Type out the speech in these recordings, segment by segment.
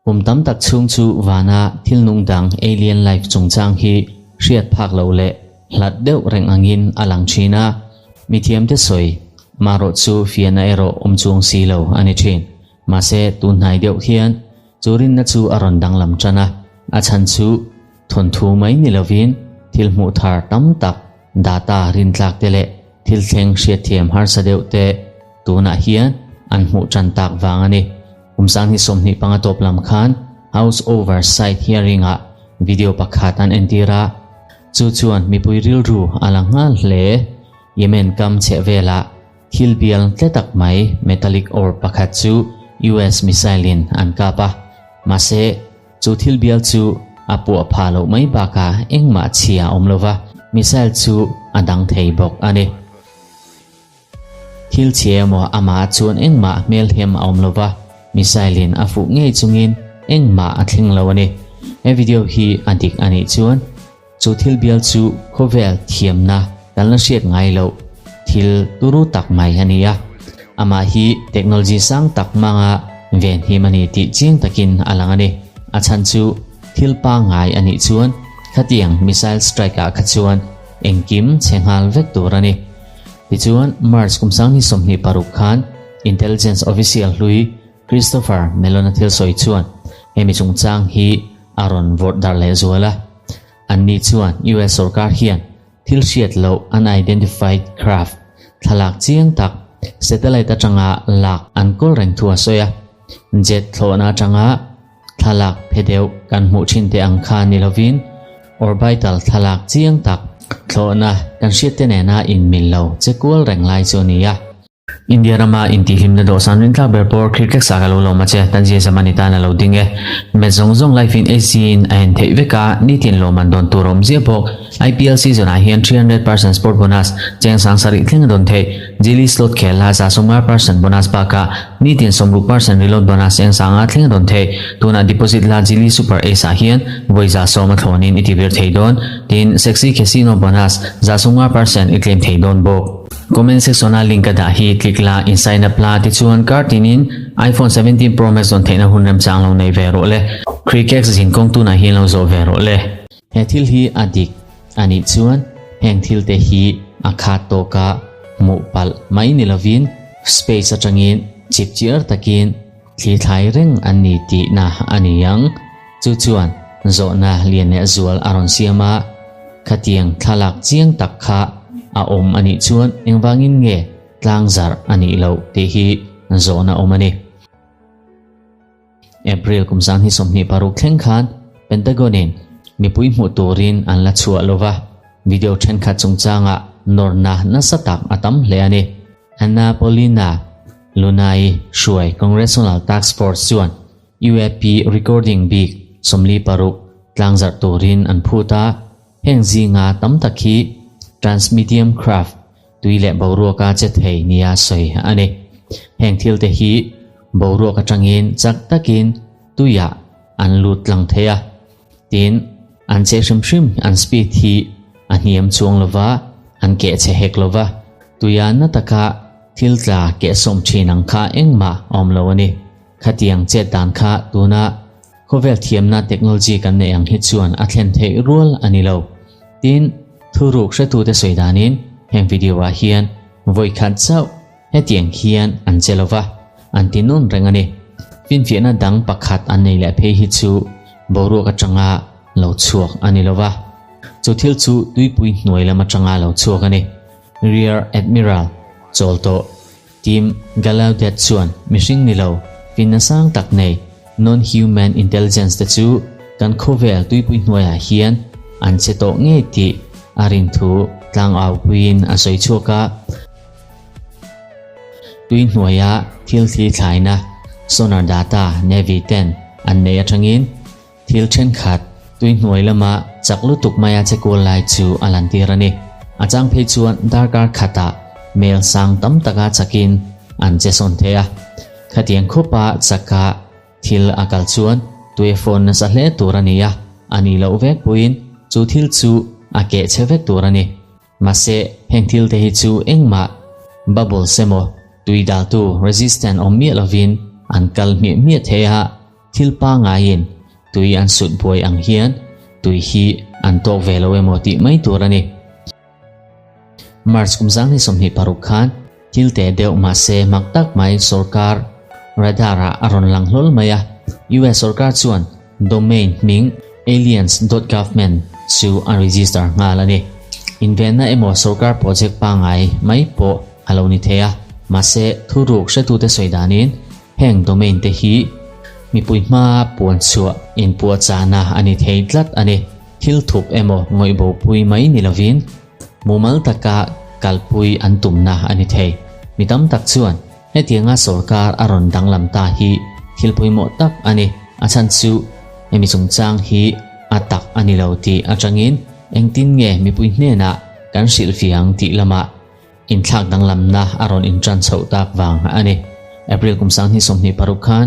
Kum tam tak chhung chu vana thil nung dang alien life chungchang hi hriat phak loh leh hlat deuh reng angin a lang thin a, mithiamte sawi marawh chu fiahna erawh awm chuang si lo a ni thin. Mahse tun hnai deuh hian chu rinna chu a rawn danglam tan a, a chhan chu thawnthu mai ni lovin thil hmuh thar tam tak data rintlak te leh thil thleng hriatthiam harsa deuh te tunah hian an hmuh tan tak vang a ni. Kum sanghnih 25 tawp lam khan House Oversight Hearing-ah video pakhat an entir a, chu chuan mipui rilru a la nghal hle. Yemen kam chheh velah thil bial tle tak mai metallic orb pakhat chu US missile-in an kap a, mahse chu thil bial chu a puah phah loh mai bakah engmah chhia a awm lova, missile chu a dang thei bawk a ni. Thil chhia emaw amah chuan engmah hmelhem a awm lova, missile in a fuh ngei chungin engmah a thleng lo a ni. He video hi a dik a nih chuan chu thil bial chu khawvel thiamna kan la hriat ngai loh thil turu tak mai a ni a. Amah hi technology sang tak hmanga venhim a ni tih chiang takin a lang a ni. A chhan chu thil pangngai a nih chuan khatiang missile strike ah kha chuan engkim chhe nghal vek tur a ni. Tichuan, March kum sang ni 26 khan Intelligence Official hlui Christopher Mellon-a thil sawi chuan hemi chungchang hi a rawn vawrh darh leh zual a. Anni chuan US sorkar hian thil hriat loh unidentified craft thlalak chiang tak satellite atanga lak an kawl reng thu a sawi a. Jet thlawhna atanga thlalak phe deuh kan hmuh thin te ang kha ni lovin orbital thlalak chiang tak thlawhna kan hriat te nena inmil lo che kual reng lai chu a ni a. India rama intihhlimna dawhsan rintlak ber pawr khirh tlek sa ka lo lawm a che, Tanzia Zamani tan a lo ding e. Match zawng zawng live in AC in a en theih vek a, nitin lawmman dawn tur a awm ziah bawk. IPL season ah hian 300% sport bonus cheng sang sarih thleng a dawn theih. Jili slot khel la 150% bonus bakah nitin 60% reload bonus cheng sanga thleng a dawn theih. Tunah deposit la Jili Super Ace ah hian vawi 100 a thlawnin i ti vir thei dawn. Tin, Sexy Casino bonus 150% i claim thei dawn bawk. Comment section a link a dah hi click la in sign up la tichuan kar tinin iPhone 17 Pro Max dawn theihna hun remchang lo nei ve rawh le. Crickex zinkawng tunah hian lo zawh ve rawh le. He thil hi a dik a nih chuan heng thil te hi a khat tawka hmuh palh mai ni lovin space atangin chip chiar takin thli thlai reng an ni tihna a ni ang. Chu chuan zawhna lian leh zual a rawn siam a, khatiang thlalak chiang tak kha a awm a nih chuan engvangin nge tlangzarh a nih loh tih hi zawhna awm a ni. April kum 2026 thleng khan Pentagon-in mipui hmuh turin an la chhuah lo va, video thenkhat chungchangah nawrna nasa tak a tam hle a ni. Anna Paulina Luna-i hruai Congressional Task Force chuan UAP recording bik 46 tlangzarh turin an phut a, heng zinga tam tak hi transmedium craft tui leh boruaka che thei nia sawi a ni. Heng thil te hi boruak atangin chak takin tuiah an lut tlang thei a, tin an che hrim hrim an speed hi a hniam chuang lova, an keh che hek lova, tuia na taka thil tla keh sawm thin ang kha engmah a awm lo a ni. Khatiang chet dan kha tuna khawvel thiamna technology kan neih ang hi chuan a thlen theih rual a ni lo. Tin, thuruk hretute sawi danin heng video ah hian vawi khat chauh hetiang hian an che lova, an ti nun reng a ni. Finfiahna dang pakhat an nei leh phei hi chu boruak atanga lo chhuak a ni lova, chu thil chu tuipui hnuai lam atanga lo chhuak a ni. Rear Admiral chawl tawh Tim Gallaudet chuan mihring ni lo, finna sang tak nei, non-human intelligence te chu kan khawvel tuipui hnuaiah hian an che tawh ngei tih a rin thu tlangau puiin a sawi chhuak a. Tui hnuaia thil thli thlaina sonar data Navy ten an nei atangin thil thenkhat tui hnuai lama chak lutuk maia che kual lai chu a lantir a ni. A chang phei chuan darkar khatah mel sang tam taka chakin an che sawn thei a. Khatiang khawpa chaka thil a kal chuan tui a fawn nasa hle tur a ni a, a nih loh vek pawhin chu thil chu a keh che vek tur a ni. Mahse, heng thil te hi chu engmah bubbles emaw tui daltu resistant awm miah lovin. an kal hmiah hmiah thei a, thil pangaiin tui an sut buai ang hian tui hi an tawk ve lo emaw tih mai tur a ni. March kum 2026 khan thil teh deuh mahse mak tak mai sorkar radar ah a rawn lang hlawl mai a, US sorkar chuan domain hming aliens dot government chu a register nghal a ni. Invenna emaw sorkar project pangngai mai pawh a lo ni thei a, mahse thuruk hretute sawi danin heng domain te hi mipui hmaa puan chhuah inpuahchahna a ni thei tlat a ni. Thil thup emaw ngawih bopui mai ni lovin mumal taka kalpui an tumna a ni thei. Mi tam tak chuan hetianga sorkar a rawn danglam ta hi thil pawimawh tak a ni. A chhan chu hemi chungchang hi a tak a ni lo tih atangin engtin nge mipui hnenah kan hrilhfiah ang tih lamah Inthlak danglamna a rawn intan chhoh tak vang a ni. April kum 2026 khan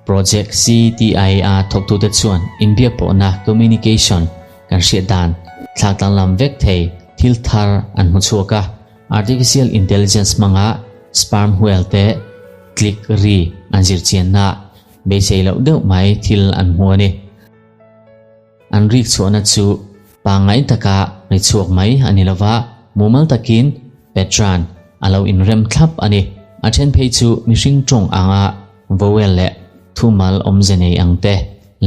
Project CTIA thawktute chuan inbiak pawhna, communication, kan hriat dan thlak danglam vek thei thil thar an hmu chhuak a. Artificial Intelligence hmanga sperm whale te click ri an zirchianna beisei loh deuh mai thil an hmu a ni. An rik chhuahna chu pangngai taka ri chhuak mai a ni lova, mumal takin pattern a lo inrem thlap a ni. A then phei chu mihring tawng anga vowel leh thumal awmze nei ang te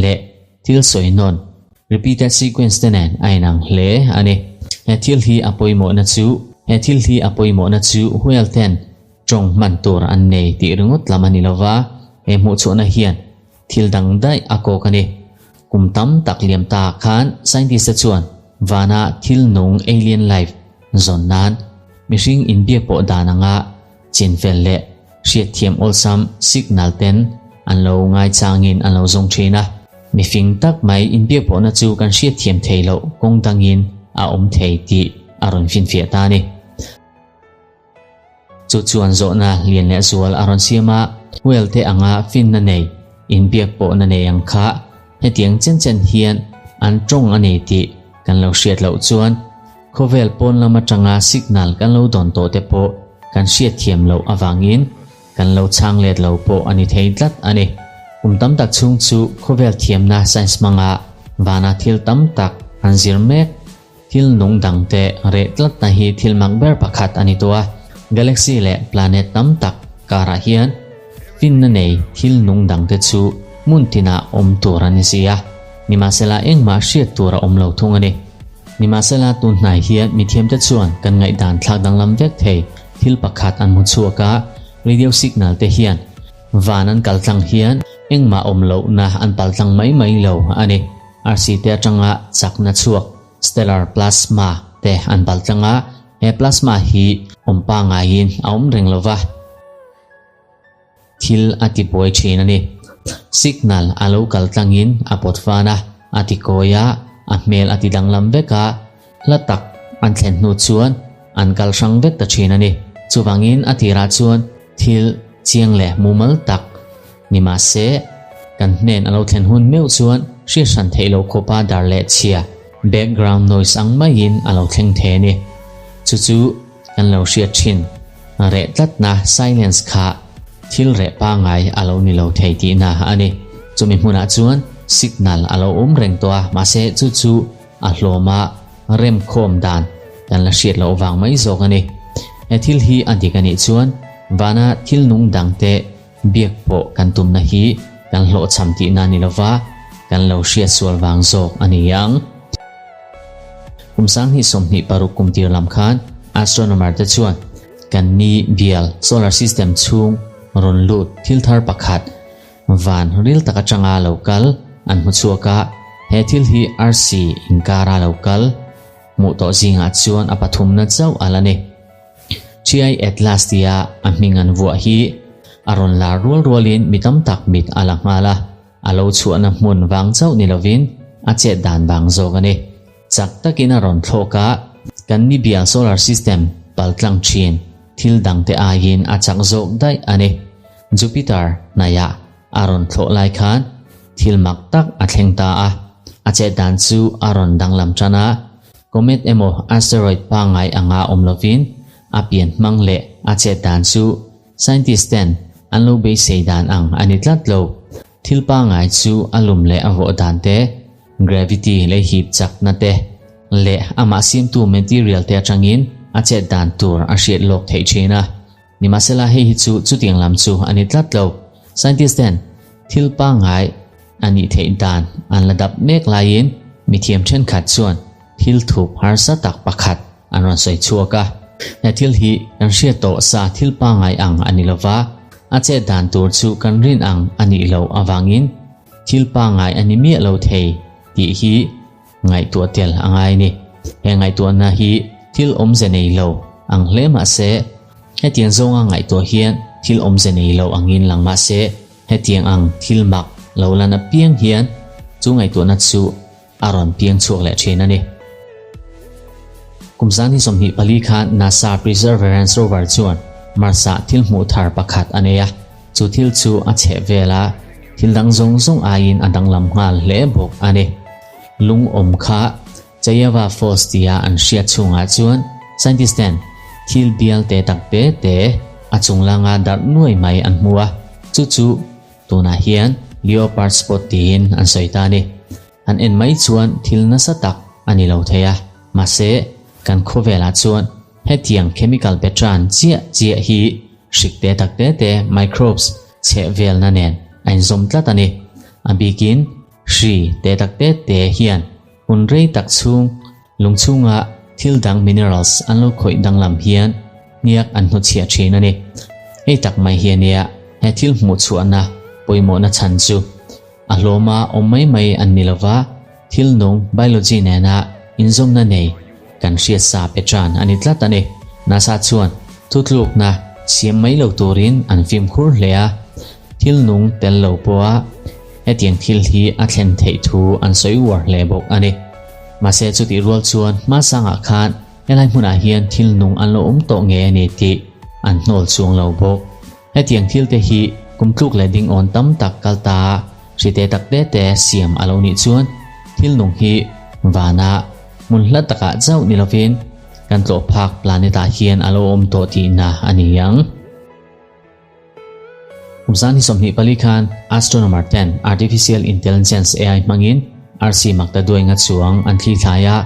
leh thil sawi nawn, repeated sequence, te nen a inang hle a ni. He thil hi a pawimawhna chu He thil hi a pawimawhna chu whale ten tawng hman tur an nei tih ringawt lam a ni lova, he hmuhchhuahna hian Thil dang daih a kawk a ni. Kum tam tak liam ta khan scientist te chuan vana thil nung alien life zawn nan mihring inbiak pawh dan anga chinfel leh hriatthiam awlsam signal ten an lo ngaichangin an lo zawng thin a. Mifing tak mai inbiak pawhna chu kan hriatthiam thei loh kawng dangin a awm thei tih a rawn finfiah ta a ni. Chu chuan zawhna lian leh zual a rawn siam a, Whale te anga finna nei, inbiak pawhna nei ang kha hetiang chen chen hian an tawng a ni tih kan lo hriat loh chuan khawvel pawn lam atanga signal kan lo dawn tawh te pawh kan hriat thiam loh avangin kan lo chhang let lo pawh a ni thei tlat a ni. Kum tam tak chhung chu khawvel thiamna science hmanga vana thil tam tak an zir mek. Thil nung dangte reh tlatna hi thil mak ber pakhat a ni tawh a, galaxy leh planet tam tak karah hian finna nei thil nung dangte chu hmun tinah awm tur a ni si a, nimahsela engmah hriat tur a awm lo thung a ni. Nimahsela tun hnai hian mithiamte chuan kan ngaihdan thlak danglam vek thei thil pakhat an hmu chhuak a, radio signal te hian van an kal tlang hian engmah awm lohna an pal tlang mai mai lo a ni. Arsi te atanga chakna chhuak stellar plasma te an bal tlang a, he plasma hi awm pangaiin a awm reng lova, thil a ti buai thin a ni. Signal a lo kal tlangin a pawt fan a, a ti kawi a, a hmel a ti danglam vek a, hla tak an thlen hnu chuan an kal hrang vek ta thin a ni. Chuvangin a tirah chuan thil chiang leh mumal tak ni mahse, kan hnen a lo thlen hun meuh chuan hriat hran theih loh khawpa dar leh chhia, background noise, ang maiin a lo thleng thei a ni. Chu chu kan lo hriat thin. Reh tlatna, silence, kha thil reh pangngai a lo ni lo thei tihna a ni. Chumi hmunah chuan signal a lo awm reng tawh a, mahse chu chu a hlawma remkhawm dan kan la hriat loh vang mai zawk a ni. He thil hi a dik a nih chuan vana thil nung dangte biak pawh kan tumna hi kan hlawhchham tihna ni lova kan lo hriat sual vang zawk a ni ang. Kum 2026 kum tir lam khan astronomer te chuan kan ni bial, solar system, chhung rawn lut thil thar pakhat Van ril tak atanga lo kal an hmu chhuak a, he thil hi arsi inkara lo kal hmuh tawh zingah chuan a pathumna chauh a la ni. Chiai Atlas tia a hming an vuah hi a rawn lar rual rualin mi tam tak mit a la nghal a, a lo chhuahna hmun vang chauh ni lovin a chet dan vang zawk a ni. Chak takin a rawn thlawk a, kan ni bial solar system paltlang thin thil dangte aiin a chak zawk daih a ni. Jupiter hnaihah a rawn thlawh lai khan thil mak tak a thleng ta a, a chet dan chu a rawn danglam tan a, comet emaw asteroid pangngai anga awm lovin a pian hmang leh a chet dan chu scientist ten an lo beisei dan ang a ni tlat lo. Thil pangngai chu a lum leh a vawh dan te, gravity lei hip chakna te leh amah siamtu material te atangin a chet dan tur a hriat lawk theih thin a. Nimahsela hei hi chu chutiang lam chu a ni tlat lo. Scientist ten thil pangngai a nih theih dan an la dap mek laiin mithiam thenkhat chuan thil thup harsa tak pakhat an rawn sawi chhuak a. He thil hi kan hriat tawh sa thil pangngai ang a ni lova, a chet dan tur chu kan rin ang a nih loh avangin thil pangngai a ni miah lo thei tih hi ngaihtuah tel a ngai a ni. He ngaihtuahna hi thil awmze nei lo ang hle mah se, hetiang zawnga ngaihtuah hian thil awmze nei lo angin lang mah se, hetiang ang thil mak lo lan apiang hian chu ngaihtuahna chu a rawn piang chhuak leh thin a ni. Kum 2024 khan NASA Perseverance rover chuan Mars-ah thil hmuh thar pakhat a nei a, chu thil chu a chheh vel a, thil dang zawng zawng aiin a danglam nghal hle bawk a ni. Lung awm kha Chayava Falls tia an hriat chhungah chuan scientist ten thil bial te tak te te a chunglanga darh nuai mai an hmu a, chu chu tunah hian Leopard Spot tiin an sawi ta a ni. Han en mai chuan thil nasa tak a ni lo thei a, mahse kan khawvelah chuan hetiang chemical pattern chiah chiah hi hrik te tak te te microbes chheh velna nen a inzawm tlat a ni. A bikin hri te tak te te hian hun rei tak chhung lung chhunga thil dang minerals an lo khawih danglam hian hniak an hnuchhiah thin a ni. Hei tak mai hi a nia he thil hmuhchhuahna pawimawhna chhan chu. A hlawma awm mai mai an ni lova, thil nung biology nena inzawmna nei kan hriat sa pe tan a ni tlat a ni. NASA chuan thutlukna siam mai lo turin an fimkhur hle a, thil nung tel lo pawha hetiang thil hi a thlen theih thu an sawi uar hle bawk a ni. Mahse chutih rual chuan hmasangah khan helai hmunah hian thil nung an lo awm tawh nge a ni tih an hnawl chuang lo bawk. Hetiang thil te hi kum tluk leh ding awn tam tak kal ta a, hri te tak te te siam a lo nih chuan thil nung hi vana hmun hla takah chauh ni lovin kan tlawh phak planet ah hian a lo awm tawh tihna a ni ang. Kum 2024 khan astronomer ten artificial intelligence AI hmangin arsi makta duainga chuang an thli thlai a,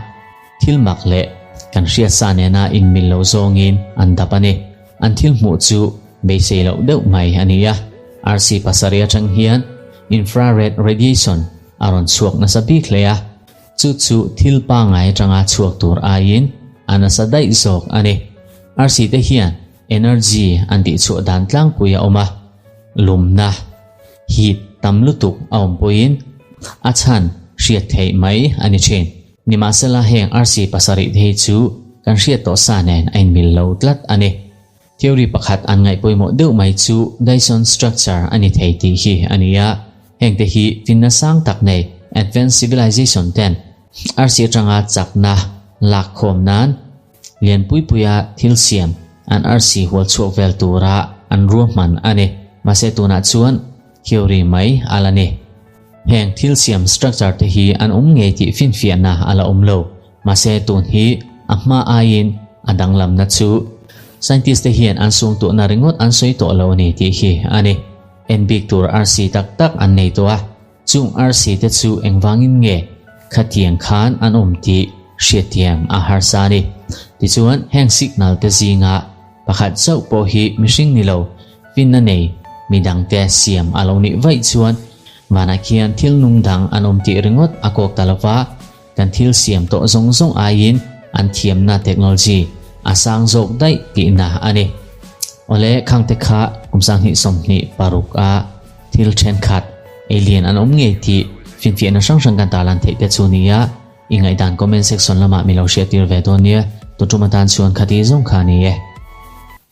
thil mak leh kan hriat sa nena inmil lo zawngin an dap a ni. An thil hmuh chu beisei loh deuh mai a ni a, arsi pasarih atang hian infrared radiation a rawn chhuak nasa bik hle a, chu chu thil pangngai atanga chhuak tur aiin a nasa daih zawk a ni. Arsi te hian energy an tihchhuah dan tlangpui a awm a, lumna, heat, tam lutuk a awm pawhin a chhan hriat theih mai a ni thin. Nimahsela heng arsi pasarih te hi chu kan hriat tawh sa nen a inmil lo tlat a ni. Theory pakhat an ngaih pawimawh deuh mai chu Dyson structure a ni thei tih hi a ni a, heng te hi finna sang tak nei advanced civilization ten arsi atanga chakna lak khawm nan lianpui puia thil siam an arsi hual chhuak vel tura an ruahman a ni. Mahse tunah chuan theory mai a la ni. Heng thil siam structure te hi an awm ngei tih finfiahna a la awm lo. Mahse tun hi a hma aiin a danglamna chu scientist te hian an sungtuahna ringawt an sawi tawh lo a ni tih hi a ni. En bik tur arsi tak tak an nei tawh a, chung arsi te chu engvangin nge khatiang khan an awm tih hriatthiam a harsa a ni. Tichuan heng signal te zinga pakhat chauh pawh hi mihring ni lo Finna nei midangte siam a lo nih vaih chuan vanah khian thil nung dang an awm tih ringawt a kawk ta lova, kan thil siam tawh zawng zawng aiin an thiamna technology a sang zawk daih tihna a ni. Awle khangte kha kum 2026 a thil thenkhat alien an awm ngei tih finfiahna hrang hrang kan tarlan theih te chu nia, i ngaihdan comment section lamah mi lo hriattir ve dawn nia, tutum atan chuan khati zawng kha a ni e.